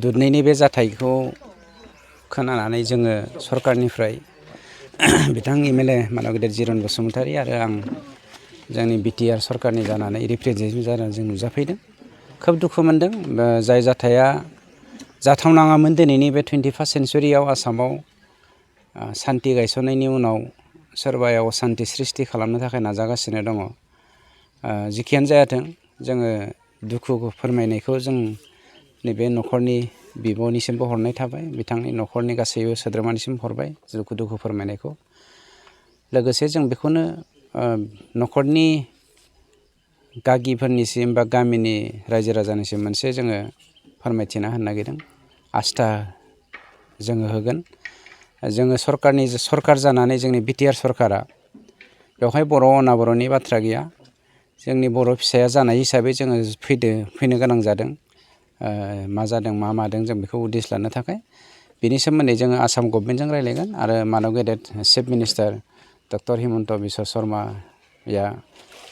दुधनैनि बे जाथायखौ खोनानानै जोङो सरकारनिफ्राय बिथां एमएलए मानाव गेदेर जिरन बसुमतारी आरो आं जोंनि बिटिआर सरकारनि जानानै रिप्रेजेन्टेटिभ जानानै जों नुजाफैदों। खोब दुखु मोनदों जाय जाथाया जाथावनाङामोन। दिनैनि बे 21st सेन्चुरियाव आसामाव सान्थि गायसननायनि उनाव सोरबाया असान्थि सृष्टि खालामनो थाखाय नाजागासिनो दङ। जिखियानो जायाथों जोङो दुखु फोरमायनायखौ जों नैबे न'खरनि बिब'निसिमबो हरनाय थाबाय, बिथांनि न'खरनि गासैबो सोद्रोमानिसिम हरबाय दुखु फोरमायनायखौ। लोगोसे जों बेखौनो न'खरनि गागिफोरनिसिम बा गामिनि रायजो राजानिसिम मोनसे जोङो फोरमायथिना होनो नागिरदों। आस्था जोङो होगोन। जोङो सरकार जानानै जोंनि बिटिआर सरकारा बेवहाय बर' अनाबर'नि बाथ्रा गैया। जोंनि बर' फिसाया जानाय हिसाबै जोङो फैनो गोनां जादों। मा जादों मा मादों जों बेखौ उदिस लानो थाखाय बेनि सोमोन्दै जोङो आसाम गभर्नमेन्टजों रायज्लायगोन आरो मानब गेदेर chief minister doctor Himanta Biswa शर्माया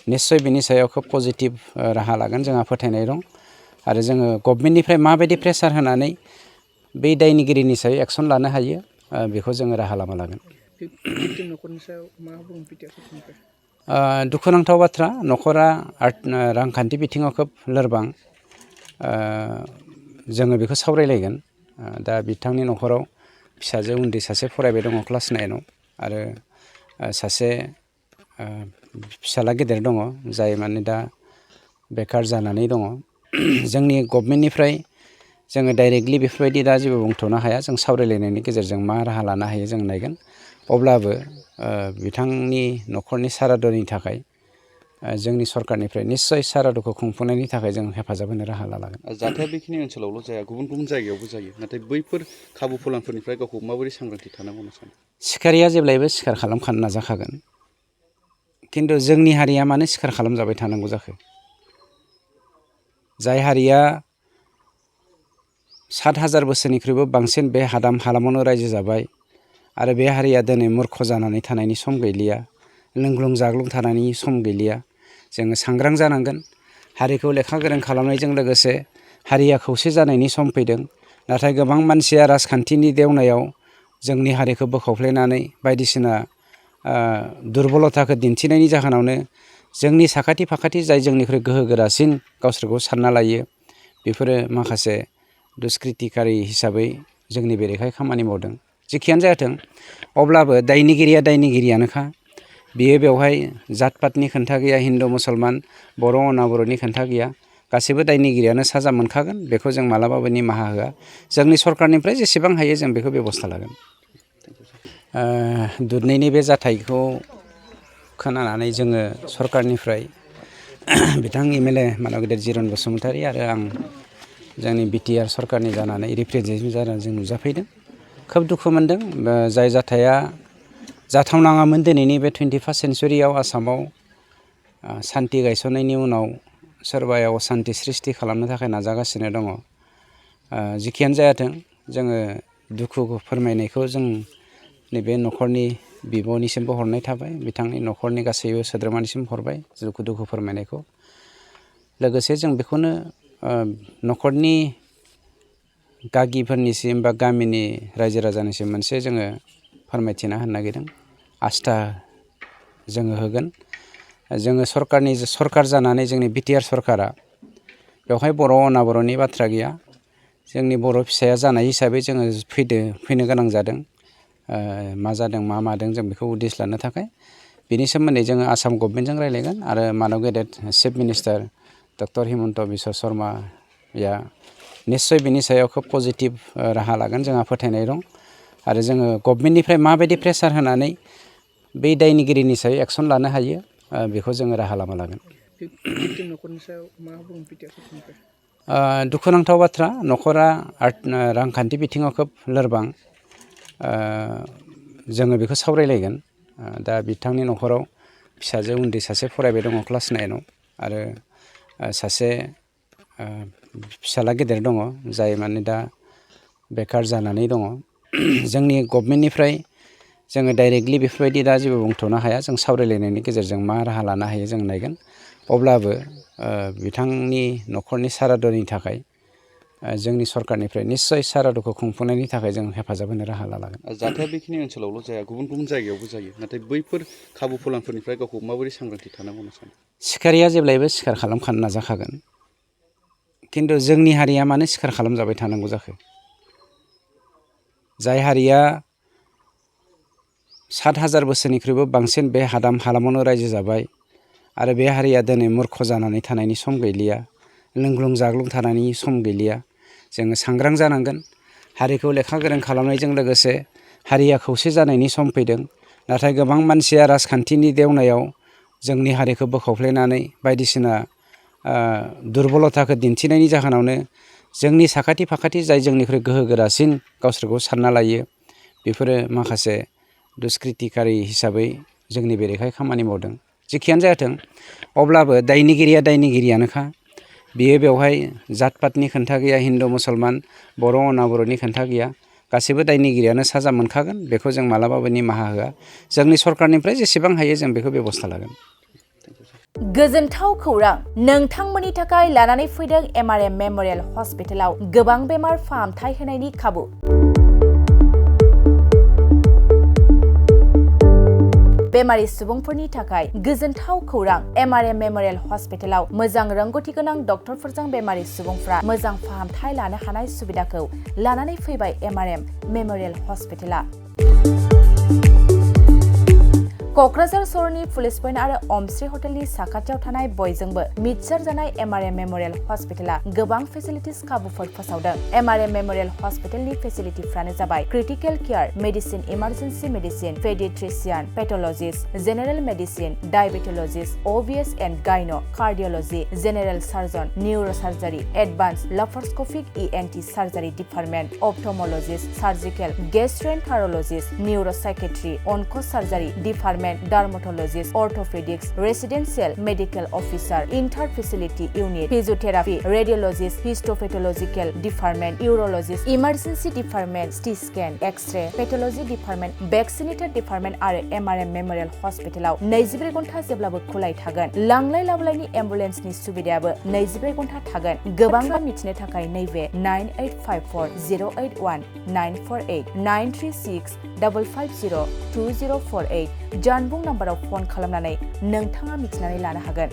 निस्सय बिनि सायाव खोब पजिटिभ राहा लागोन जोंहा फोथायनाय दं। आरो जोङो गभर्नमेन्टनिफ्राय माबायदि प्रेसार होनानै बै दायनिगिरिनि सायाव एक्सन लानो हायो बेखौ जोङो राहा लामा लागोन। दुखुनांथाव बाथ्रा, न'खरा रांखान्थि बिथिङाव खोब लोरबां। जोङो बेखौ सावरायलायगोन। दा बिथांनि न'खराव फिसाजो उन्दै सासे फरायबाय दङ क्लास 9आव आरो सासे फिसाला गेदेर दङ जाय माने दा बेखार जानानै दङ। जोंनि गभर्नमेन्टनिफ्राय जोङो डाइरेक्टलि बेफोरबायदि दा जेबो बुंथ'नो हाया। जों सावरायलायनायनि गेजेरजों मा राहा लानो हायो जों नायगोन। अब्लाबो बिथांनि न'खरनि सारादुनि थाखाय जोंनि सरकारनिफ्राय निस्सय सारादुखौ खुंफुंनायनि थाखाय जों हेफाजाब होनो राहा लागोन। जाथाया बेखिनि ओनसोलावल' जाया, गुबुन गुबुन जायगायावबो जायो। नाथाय बैफोर खाबु फलानफोरनिफ्राय गावखौ माबोरै सांग्रांथि थानांगौ होनना सानो? सिखारिया जेब्लायबो सिखार खालामखानो नाजाखागोन। खिन्थु जोंनि हारिया मानो सिखार खालामजाबाय थानांगौ जाखो? जाय हारिया 7,000 बोसोरनिख्रुइबो बांसिन बे हालामावनो रायजो जाबाय आरो बे हारिया दिनै मूर्ख जानानै थानायनि सम गैलिया, लोंग्लुं जाग्लुं थानायनि सम गैलिया। जोङो सांग्रां जानांगोन। हारिखौ लेखा गोरों खालामनायजों लोगोसे हारिया खौसे जानायनि सम फैदों। नाथाय गोबां मानसिया राजखान्थिनि देवनायाव जोंनि हारिखौ बोखावफ्लेनानै बायदिसिना दुरबलताखौ दिन्थिनायनि जाहोनावनो जोंनि साखाथि फाखाथि जाय जोंनिख्रुइ गोहो गोरासिन गावसोरखौ सानना लायो, बेफोरो माखासे दुष्कृतिकारि हिसाबै जोंनि बेरेखायै खामानि मावदों। जिखियानो जायाथों अब्लाबो दायनिगिरिया दायनिगिरियानोखा। बियो बेवहाय जात पातनि खोथा गैया, हिन्दु मुसलमान बर' अनाबर'नि खोथा गैया। गासैबो दायनिगिरियानो साजा मोनखागोन। बेखौ जों मालाबाबो निमाहा होआ। जोंनि सरकारनिफ्राय जेसेबां हायो जों बेखौ बेब'स्था लागोन। दुधनैनि बे जाथायखौ खोनानानै जोङो सरकारनिफ्राय बिथां एमएलए मानाव गेदेर जिरन बसुमतारी आरो आं जोंनि बिटिआर सरकारनि जानानै रिप्रेजेन्टेटिभ जानानै जों नुजाफैदों। खोब दुखु मोनदों जाय जाथाया जाथावनाङामोन। दिनैनि बे 21st सेन्चुरियाव आसामाव सान्थि गायसननायनि उनाव सोरबाया असान्थि सृष्टि खालामनो थाखाय नाजागासिनो दङ। जिखियानो जायाथों जोङो दुखु फोरमायनायखौ जों नैबे न'खरनि बिब'निसिमबो हरनाय थाबाय, बिथांनि न'खरनि गासैबो सोद्रोमानिसिम हरबाय दुखु फोरमायनायखौ। लोगोसे जों बेखौनो न'खरनि गागिफोरनिसिम बा गामिनि रायजो राजानिसिम मोनसे जोङो फोरमायथिना होनो नागिरदों। आस्था जोङो होगोन। जोङो सरकार जानानै जोंनि बिटिआर सरकारा बेवहाय बर' अनाबर'नि बाथ्रा गैया। जोंनि बर' फिसाया जानाय हिसाबै जोङो फैनो गोनां जादों। मा जादों मा मादों जों बेखौ उदिस लानो थाखाय बेनि सोमोन्दै जोङो आसाम गभर्नमेन्टजों रायज्लायगोन आरो मानब गेदेर chief minister doctor Himanta Biswa शर्माया निस्सय बिनि सायाव खोब पजिटिभ राहा लागोन जोंहा फोथायनाय दं। आरो जोङो गभर्नमेन्टनिफ्राय माबायदि प्रेसार होनानै बै दायनिगिरिनि सायाव एक्सन लानो हायो बेखौ जोङो राहा लामा लागोन। दुखुनांथाव बाथ्रा, न'खरा रांखान्थि बिथिङाव खोब लोरबां। जोङो बेखौ सावरायलायगोन। दा बिथांनि न'खराव फिसाजो उन्दै सासे फरायबाय दङ क्लास 9आव आरो सासे फिसाला गेदेर दङ जाय माने दा बेखार जानानै दङ। जोंनि गभर्नमेन्टनिफ्राय जोङो डाइरेक्टलि बेफोरबायदि दा जेबो बुंथ'नो हाया। जों सावरायलायनायनि गेजेरजों मा राहा लानो हायो जों नायगोन। अब्लाबो बिथांनि न'खरनि सारादुनि थाखाय जोंनि सरकारनिफ्राय निस्सय सारादुखौ खुंफुंनायनि थाखाय जों हेफाजाब होनो राहा लागोन। जाथाया बेखिनि ओनसोलावल' जाया, गुबुन गुबुन जायगायावबो जायो, नाथाय बैफोर खाबु फलानफोरनिफ्राय गावखौ माबोरै सांग्रांथि थानांगौ होनना सानो? सिखारिया जेब्लायबो सिखार खालामखानो नाजाखागोन, खिन्थु जोंनि हारिया मानो सिखार खालामजाबाय थानांगौ जाखो? जाय हारिया 7,000 बोसोरनिख्रुइबो बांसिन बे हालामावनो रायजो जाबाय आरो बे हारिया दिनै मूर्ख जानानै थानायनि सम गैलिया, लोंग्लुं जाग्लुं थानायनि सम गैलिया। जोङो सांग्रां जानांगोन। हारिखौ लेखा गोरों खालामनायजों लोगोसे हारिया खौसे जानायनि सम फैदों। नाथाय गोबां मानसिया राजखान्थिनि देवनायाव जोंनि हारिखौ बोखावफ्लेनानै बायदिसिना दुरबलताखौ दिन्थिनायनि जाहोनावनो जोंनि साखाथि फाखाथि जाय जोंनिख्रुइ गोहो गोरासिन गावसोरखौ सानना लायो, बेफोरो माखासे दुष्कृतिकारि हिसाबै जोंनि बेरेखायै खामानि मावदों। जेखियानो जाथों, अब्लाबो दायनिगिरिया दायनिगिरियानोखा। बियो बेवहाय जात पातनि खोथा गैया, हिन्दु मुसलमान, बर' अना-बर'नि खोथा गैया। गासैबो दायनिगिरियानो साजा मोनखागोन, बेखौ जों मालाबाबो निमाहा होआ। जोंनि सरकारनिफ्राय जेसेबां हायो जों बेखौ बेबस्था लागोन। गोजोनथाव खौरां, नोंथांमोननि थाखाय लानानै फैदों MRM मेम'रियेल हस्पिटालाव गोबां बेमार फाहामथाय होनायनि खाबु। बेमारि सुबुंफोरनि थाखाय गोजोनथाव खौरां, MRM मेम'रियेल हस्पिटालाव मोजां रोंगौथि गोनां डक्टरफोरजों बेमारि सुबुंफ्रा मोजां फाहामथाय लानो हानाय सुबिदाखौ लानानै फैबाय MRM मेम'रियेल हस्पिटाला। क'क्राझार सहरनि पुलिस पइन्ट आरो अमश्री हटेलनि साखाथियाव थानाय बयजोंबो मिथिसार जानाय MRM मेम'रियेल हस्पिटाला गोबां फेसिलिटिस खाबुफोर फोसावदों। MRM मेम'रियेल हस्पिटालनि फेसिलिटिफ्रानो जाबाय critical care, medicine, emergency medicine, paediatrician, pathologist, general medicine, diabetologist, OBS and gynae, cardiology, general surgeon, neurosurgery, advance laparoscopic ENT surgery department, ophthalmologist, surgical, gastroenterologist, neuropsychiatry, onco' surgery department, dermatologist, orthopaedics, residential medical officer, inter facility unit, physiotherapy, radiologist, histopathological department, urologist, emergency department, CT scan, X-ray, pathology department, vaccinator department आरो MRM memorial हस्पिटालाव 24 घन्टा जेब्लाबो खुलाय थागोन। लांलाय लाबोलायनि एम्बुलेन्सनि सुबिदायाबो 24 घन्टा थागोन। गोबां मिथिनो थाखाय नैबे 9854 081 948 936 550 2048 जानबुं नाम्बाराव फन खालामनानै नोंथाङा मिथिनानै लानो हागोन।